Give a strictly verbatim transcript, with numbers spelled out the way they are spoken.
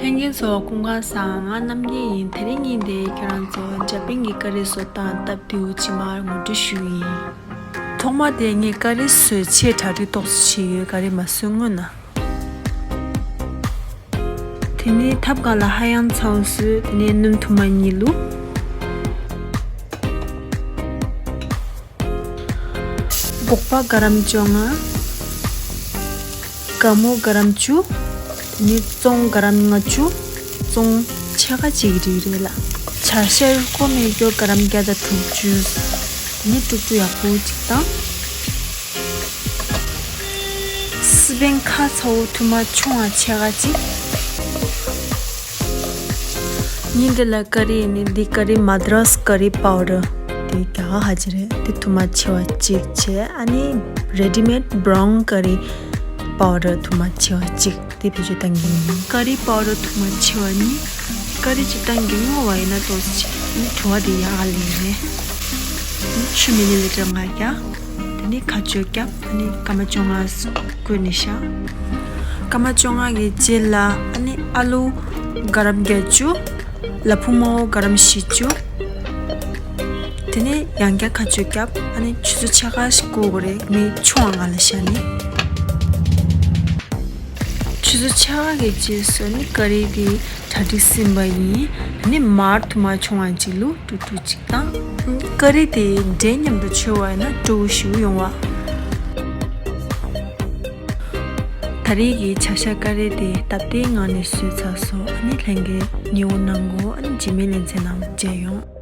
ལྷན་རྒྱས་ཚོ་སྐུ་ཁམས་བཟང་། ང་རྣམ་རྒྱལ་ཡིན། དེ་རིང་ཉིན་དེ་ཁྱེད་རང་ཚོ་འཇར་པན་གྱི་ཀ་རི་བཟོ་སྟངས་སྟབས་བདེ་བོ་ཅིག་མར་ངོ་སྤྲོད་ཞུ་ཡི་ཡིན། ཐོག་མ་དེ་ངས་ཀ་རི་བཟོས་ཆེས་གྲ་སྒྲིག་ཏོག་ཙམ་བྱེད་ཡོད། ཀ་རི་མ་བཟོས་སྔོན་ན། དེ་ནས་ཐབ་ཀ་ལ་ཧ་ཡང་ཚ་བོ་བཟོས། དེ་ནས་སྣུམ་ཐུར་མ་གཉིས་བླུགས། སྒོག་པ་ག་རམ་བཅོ་ལྔ། སྒ་མོ་ག་རམ་བཅུ། དེ་ནས་བཙོང་ག་རམ་ལྔ་བཅུ། བཙོང་ཕྱེད་ཀ་གཅིག་རིགས་རེད་ལ། བྱ་ཤ་རུས་ཀོག་མེ་སྒྱོགས་ག་རམ་བརྒྱ་དང་དྲུག་ཅུ། དེ་ནས་དཀྲུག་དཀྲུག་ཡག་པོ་གཅིག་བཏང་། སི་པན་ཁ་ཚ་བོ་ཐུར་མ་ཆུང་བ་ཕྱེད་ཀ་གཅིག། ཉིན་འདི་ལ་ཀ་རི་ནི་འདི་ཀ་རི་མ་དྲ་སི་ཀ་རི་པའོ་ཌར་དེ་རྒྱ་གར་ཧ་ཅི་རེད། དེ་ཐུར་མ་ཆེ་བ་གཅིག་བྱས། ཨ་ནི་རེ་ཌི་མེཌ་བྷ་རའུན་ཀ་རི་པའོ་ཌར་ཐུར་མ་ཆེ་བ་གཅིག་དེ་བེད་སྤྱོད་བཏང་གི་ཡིན། ཀ་རི་པའོ་ཌར་ཐུར་མ་ཆེ་བ་གཉིས། ཀ་རི་གཅིག་བཏང་གི་བསྔོ་བ་ཡིན་ན་ཏོག་ཙམ་ཅིག་ནི་བྲོ་བ་དེ་ཡག་ག་ལེ་རེད། ཆུ་མི་ལི་ལི་ཊར་ལྔ་བརྒྱ། དེ་ནས་ཁ་གཅོད་བརྒྱབ། ཨ་ནི་སྐར་མ་བཅོ་ལྔ་བསྐོལ་ནས་བཞག་སྐར་མ་བཅོ་ལྔ་གི་རྗེས་ལ་ཨ་ནི་ཨ་ལུ་ག་རམ་བརྒྱད་ཅུ། ལ་ཕུག་མོག་ག་རམ་བཞི་བཅུ། དེ་ནས་ཡང་བསྐྱར་ཁ་གཅོད་བརྒྱབ། ཨ་ནི་ཆུ་ཚོད་ཕྱེད་ཀ་ཞིག་བསྐོལ་དགོས་རེད། མི་ཆུང་བ་ང་ལ་བཞག་ནས། ཆུ་ཚོད་ཕྱེད་ཀ་གི་རྗེས་སུ་ནི་ཀ་རི་དེ་གྲ་སྒྲིག་ཟིན་པ་ཡིན། ཨ་ནི་མར་ཐུར་མ་ཆུང་བ་གཅིག་བླུགས། དཀྲུག་དཀྲུག་གཅིག་བཏང་། ཀ་རི་དེ་འབྲས་མཉམ་དུ་མཆོད་པ་ཡིན་ན་སྤྲོ་བོ་ཞེ་པོ་ཡོང་བ། ད་རེས་ཀྱི་བྱ་ཤ་ཀ་རི་དེ་སྟབས་བདེའི་ངང་ནས་བཟོས་ཚར་སོང་། ཨ་ནི་ལྷན་རྒྱས་མཉེས་པོ་གནང་དགོས། ཨ་ནི་རྗེས་མའི་ལེ་ཚན་ནང་མཇལ་ཡོང་།